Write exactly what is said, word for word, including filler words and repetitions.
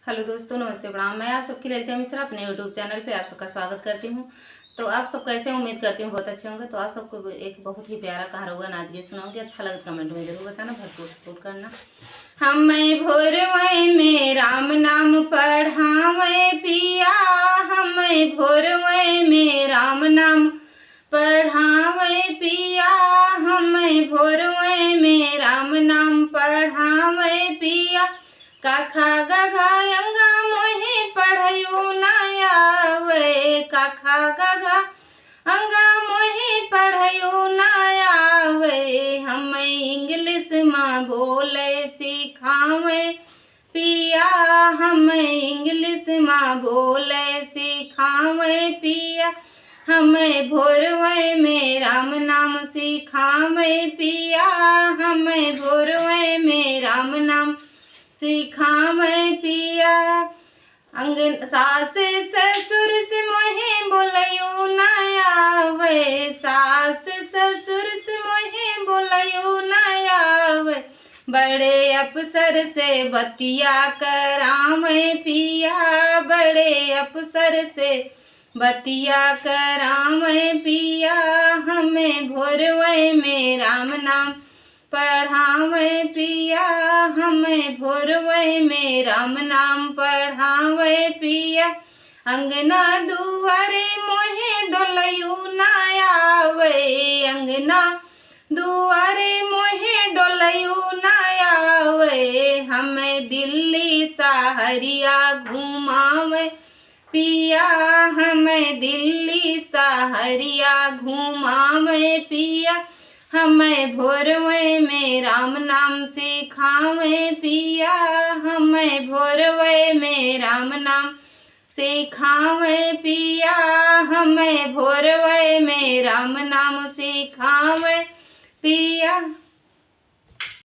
हेलो दोस्तों, नमस्ते, प्रणाम। मैं आप सबकी ललिता मिश्रा अपने YouTube चैनल पे आप सबका स्वागत करती हूँ। तो आप सब कैसे हैं? उम्मीद करती हूँ बहुत अच्छे होंगे। तो आप सबको एक बहुत ही प्यारा कहारौआ नाच गीत सुनाऊंगी। अच्छा लगे कमेंट में जरूर बताना, भरपूर सपोर्ट करना। हमें भोरवै में राम नाम पढ़ावै पिया, हमें भोरवै में राम नाम पढ़ावै पिया, हमें भोरवै में राम नाम पढ़ावै पिया। क ख ग घ अंगा मोहे पढ़यो ना आवै, क ख ग घ अंगा मोहे पढ़यो ना आवै। हमें इंग्लिश मा बोलै सिखावै पिया, हमें इंग्लिश मा बोलै सिखावै पिया। हमें भोरवै में राम नाम सिखावै पिया, हमें भोरवै में राम नाम सिखावै पिया। अंगन सास ससुर से मोहे बोलयो ना आवै, सास ससुर से मोहे बोलयो ना आवै। बड़े अफसर से बतिया करावै पिया, बड़े अफसर से बतिया करावै पिया। हमें भोरवै में राम नाम पढ़ावै पिया, हमें भोरवै में राम नाम पढ़ावै पिया। अंगना दुआरे मोहे डोलयो ना आवै, अंगना दुआरे मोहे डोलयो ना आवै। हमें दिल्ली सहरिया घुमावै पिया, हमें दिल्ली सहरिया घुमावै पिया। हमें भोरवै में राम नाम सिखावै पिया, हमें भोरवै में राम नाम सिखावै पिया, हमें भोरवै में राम नाम सिखावै पिया।